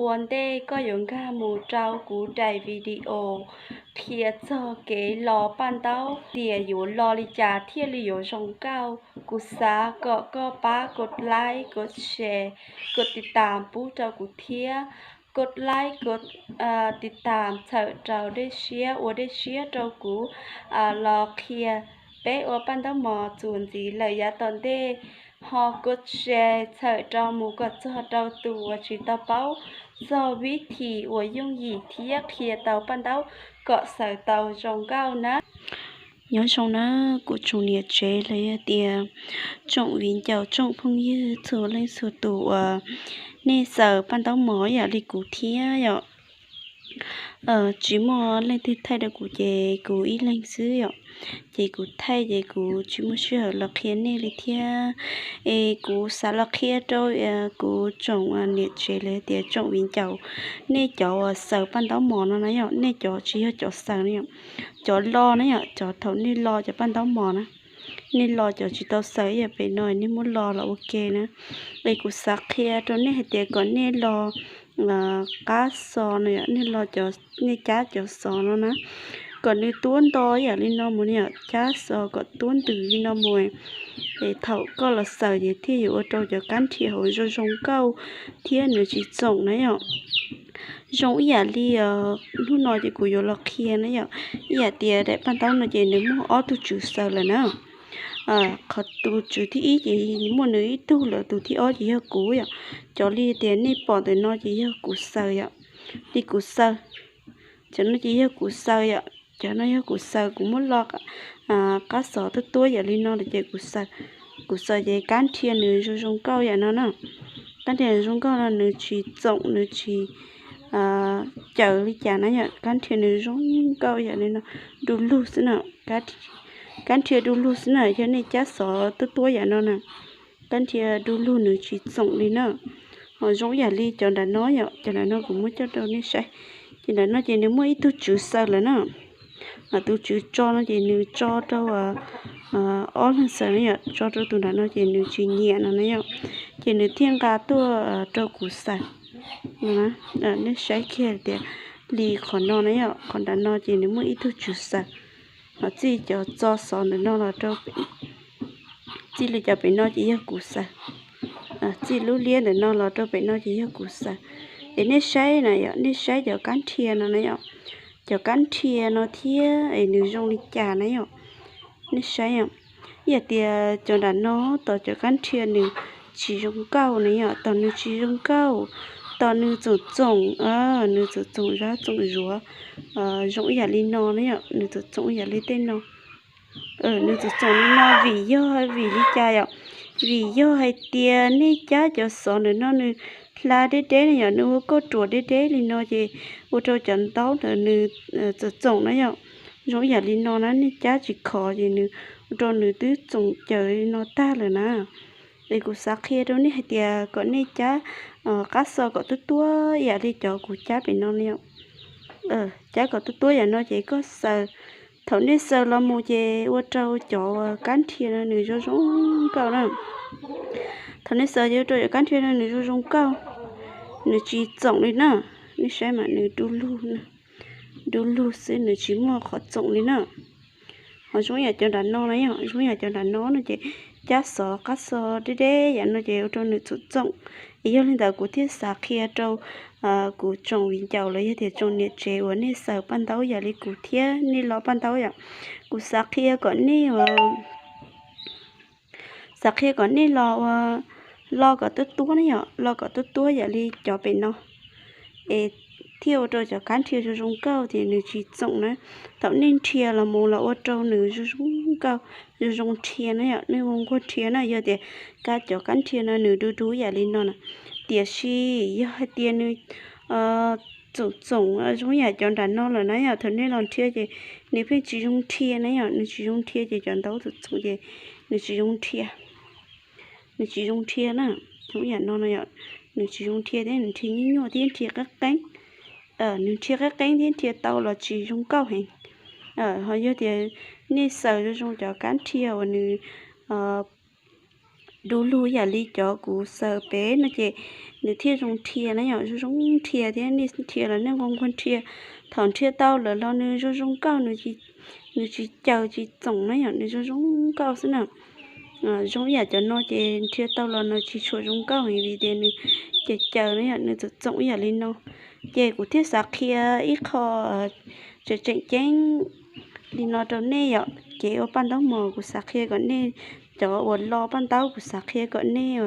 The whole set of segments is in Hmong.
Ua ntej koj yuav nkag mus rau kuv daim video qhia txog kev los paj ntaub tias yuav los li cas thiaj li yuav zoo nkauj, kuv xav kom koj pab kov like, kov share, kov tiv tam pub rau kuv thiab. Kov like, kov tiv tam txhawm rau dej siab, ua dej siab rau kuv los qhia peb ua paj ntaub mos txuas ntxiv lawm yav tom ntej. Ho kov share txhawm rau mus kom txog rau tus uas tsis tau paub txog vib thim uas yooj yim thiab qhia tau paj ntaub kom xaws tau zoo nkauj na. Nyob zoo na, kuv tsoom niam tsev los yog tias tsoom viv ncaus tsoom phooj ywg txhua leej txhua tus uas nej xaws paj ntaub mos yam li kuv thiab yom. Tsis muaj leej twg thaij rau kuv ces kuv ib leeg xwb yom. Ces kuv thaij ces kuv tsis muaj sij hawm los qhia nej li thiab. Es kuv xav los qhia rau kuv tsoom niam tsev los tias tsoom viv ncaus, nej cov uas xaws paj ntaub mos no na yom, nej cov tsis yog cov xaws na yom, cov lo na yom, cov thaum nej lo cov paj ntaub mos na, nej lo cov tsis tau xaws ib yam pem no nej muab lo los ua ke na. Es kuv xav qhia rau nej hais tias kom nej lo qab xo no yom, nej lo, nej cab cov xov no na, kom nws tuab nto yam li no mus na yom, cab xov kom tuab ntws li no mus. Es thaum koj los xaws ces thiaj yuav ua rau cov kab nrhia hauv zoo zoo nkauj thiab nws tsis txoom na yom. Zoo ib yam li hnub no ces kuv yuav los qhia na yom, ib yam tias daim paj ntaub no ces nws muaj ob tug tswv xaws lawm na. Qhov tus tswv thib ib ces muaj nws ib tug lawm, tus thib ob ces yog kuv yom. Cov li tias nej pom ntawm no ces yog kuv xaws yom, li kuv xaws. Cov no ces yog kuv xaws yom, cov no yog kuv xaws, kuv muab lo qab xov tuab tuab yam li no lawm ces kuv xaws. Kuv xaws ces kab nrhia nws zoo zoo nkauj yam no na. Kab nrhia nws zoo nkauj no nws tsis txoom, nws tsis caws li cas na yom, kab nrhia nws zoo nkauj yam li no, du lug xwb na. Kab nrhia du lug xwb na, yog nej cab xov tuab tuab yam no na, kab nrhia du lug nws tsis txoom li na. Ho zoo ib yam li cov nram no yom, cov nram no kuv muab coj rau nej saib. Ces nram no ces nws muaj ib tug tswv xaws lawm na. Tus tswv tso no ces nws tso rau ob leeg xaws na yom, tso rau tus nram no ces nws tsis nyiam no na yom, ces nws thiaj nqa tuaj rau kuv xaws. Nej saib kiag tias li qhov no na yom, qhov nram no ces nws muaj ib tug tswv xaws. Ho txij cov txo xov ntawm no los rau, txij li cov pem no ces yog kuv xaws. Txij lub liab ntawm no los rau pem no ces yog kuv xaws. Es nej saib na yom, nej saib cov kab nrhia no na yom, cov kab nrhia no thiab es nws zoo li cas na yom. Nej saib yom, ib yam tias cov nram no tos cov kab nrhia nws tsis zoo nkauj na yom, tos nws tsis zoo nkauj, tos nws txoom txoom, nws txoom txoom zab txoom zuav, zoo ib yam li no na yom, nws txoom txoom ib yam li tej no. Nws txoom txoom li no vim yog vim li cas yom? Vim yog hais tias nej cab cov xov ntawm no nws hla deb deb na yom, nws ua kauj ruam deb deb li no ces ua rau cov ntaub ntawd nws txoom txoom na yom, zoo ib yam li no na, nej cab tsis khov ces nws ua rau nws twb txoom caws li no tag lawm na. Es kuv xav qhia rau nej hais tias kom nej cab qab xo kom tuab tuab yam li cov kuv cab pem no li. Cab kom tuab tuab yam no ces koj xaws, thaum nej xaws los mus ces ua rau cov kab nrhia no nws zoo zoo nkauj na. Thaum nej xaws ces ua rau cov kab nrhia no nws zoo zoo nkauj, nws tsis txoom li na. Nej saib mas nws du lug, du lug xwb, nws tsis muaj qhov txoom li na. Ho zoo yam cov nram no na yom, zoo yam cov nram no no ces cab xov qab xo deb deb yam no ces ua rau nws txoom txoom. Es yog li ntawd kuv thiaj xav qhia rau kuv tsoom viv ncaus los yog tias tsoom niam tsev uas nej xaws paj ntaub yam li kuv thiab nej lo paj ntaub yom. Kuv xav qhia kom nej xav qhia kom nej lo ua, lo kom tuab tuab na yom, lo kom tuab tuab yam li cov pem no, es thiaj ua rau cov kab nrhia zoo zoo nkauj ces nws tsis txoom na. Thaum nej nrhia los mus los ua rau nws zoo zoo nkauj, zoo zoo nrhia na yom, nej ua nquag nrhia na. Yog tias kab, cov kab nrhia no nws du du yam li no na, tiam sis yog hais tias nws txoom txoom zoo yam cov nram no lawm na yom, thaum nej los nrhia ces nws pheej tsis zoo nrhia na yom, nws tsis zoo nrhia ces cov ntaub txoom txoom ces nws tsis zoo nrhia, nws tsis zoo nrhia na. Zoo yam no no yom, nws tsis zoo nrhia thiab nws nrhia nyuaj nyuaj thiab nrhia qeeb qeeb. Nws nrhia qeeb qeeb thiab nrhia tau los tsis zoo nkauj heev. Ho yog tias nej xaws zoo zoo cov kab nrhia uas nws du lug ib yam li cov kuv xaws pem no ces nws thiaj zoo rhia na yom, zoo zoo rhia thiab nej rhia los nej nquag nquag rhia. Thaum rhia tau lawm los nws zoo zoo nkauj, nws tsis caws tsis txoom na yom, nws zoo zoo nkauj xwb na. Zoo ib yam cov no ces rhia tau los nws tsis tshua zoo nkauj vim tias nws caws caws na yom, nws txoom txoom ib yam li no. Ces kuv thiaj xav qhia ib qho tseem tseem ceeb li no rau nej yom, kev ua paj ntaub mos. Kuv xav qhia kom nej, cov uas lo paj ntaub, kuv xav qhia kom nej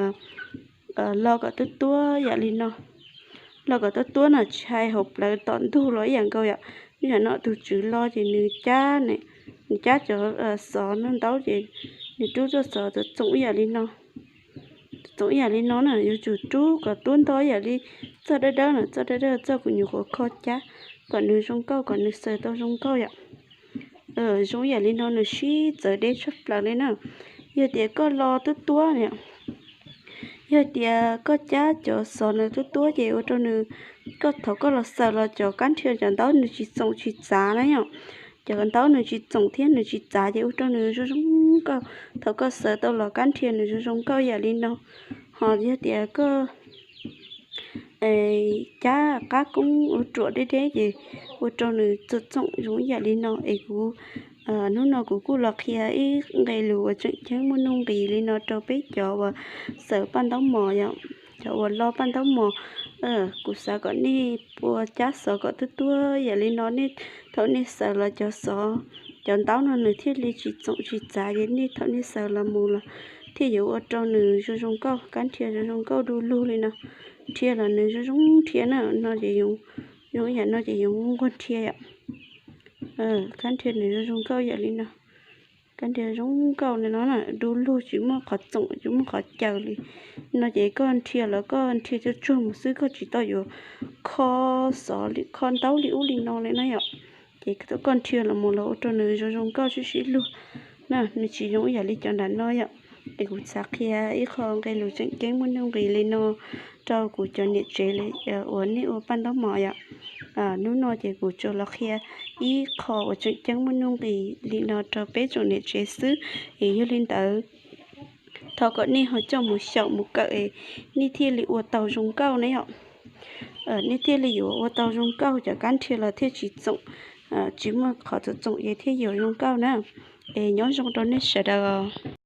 lo kom tuab tuab yam li no. Lo kom tuab tuab no tsis hais hauv plawv tom ntug los ib yam nkaus yom. Ib yam no tus tswv lo ces nws cab, nws cab cov xov ntaub ces nws rub txoj xov txoom txoom ib yam li no. Txoom ib yam li no na, yuav tsum rub kom tuab ntau ib yam li txoj dawb dawb no, txoj dawb dawb txoj kuv nyuam qhuav kho cab kom nws zoo nkauj, kom nws xaws tau zoo nkauj yom. Zoo ib yam li no nws sib txawv deb tshaj plaws li na. Yog tias koj lo tuab tuab na, yog tias koj cab cov xov no tuab tuab ces ua rau nws, koj thaum koj los xaws los cov kab nrhia cov ntaub nws tsis txoom tsis txav na yom. Cov ntaub nws tsis txoom thiab nws tsis txav ces ua rau nws zoo zoo nkauj. Thaum koj xaws tau los kab nrhia nws zoo zoo nkauj yam li no. Ho yog tias koj cab qab koob ua ruam deb deb ces ua rau nws txoom txoom zoo ib yam li no. Es kuv, hnub no kuv kuj los qhia ib nqe lus uas tseem ceeb muaj nuj nqis li no rau peb cov uas xaws paj ntaub mos yom, cov uas lo paj ntaub mos. Kuv xav kom nej ua cab xov kom tuab tuab yam li no, nej thaum nej xaws los cov xov, cov ntaub no nws thiaj li tsis txoom tsis txav ces nej thaum nej xaws los mus los thiaj yuav ua rau nws zoo zoo nkauj, kab nrhia zoo zoo nkauj du lug li no. Nrhia los nws zoo zoo nrhia na, no ces zoo ib yam no ces yuav nquag nrhia yom. Kab nrhia nws zoo zoo nkauj yam li no. Kab nrhia zoo nkauj li no na, du lug tsis muaj qhov txoom tsis muaj qhov caws li. No ces koj nrhia los koj nrhia tsuag tsuag mus xwb, koj tsis tau yuav kho xov li kho ntaub li ub li no li na yom. Ces thaum koj nrhia los mus los ua rau nws zoo zoo nkauj sib sib luag na, nws tsis zoo ib yam li cov nram no yom. Es kuv xav qhia ib qho nqe lus tseem ceeb muaj nuj nqis li no rau kuv cov niam tsev uas nej ua paj ntaub mos yom. Hnub no ces kuv tsuas los qhia ib qho uas tseem ceeb muaj nuj nqis li no rau peb tsoom niam tsev xwb. Es yog li ntawd, thov kom nej ho coj mus xyaum mus kawm es nej thiaj li ua tau zoo nkauj na yom. Nej thiaj li yuav ua tau zoo nkauj, cov kab nrhia los thiaj tsis txoom, tsis muaj qhov txoom txoom ces thiaj yuav zoo nkauj na. Es nyob zoo rau nej sawv daws.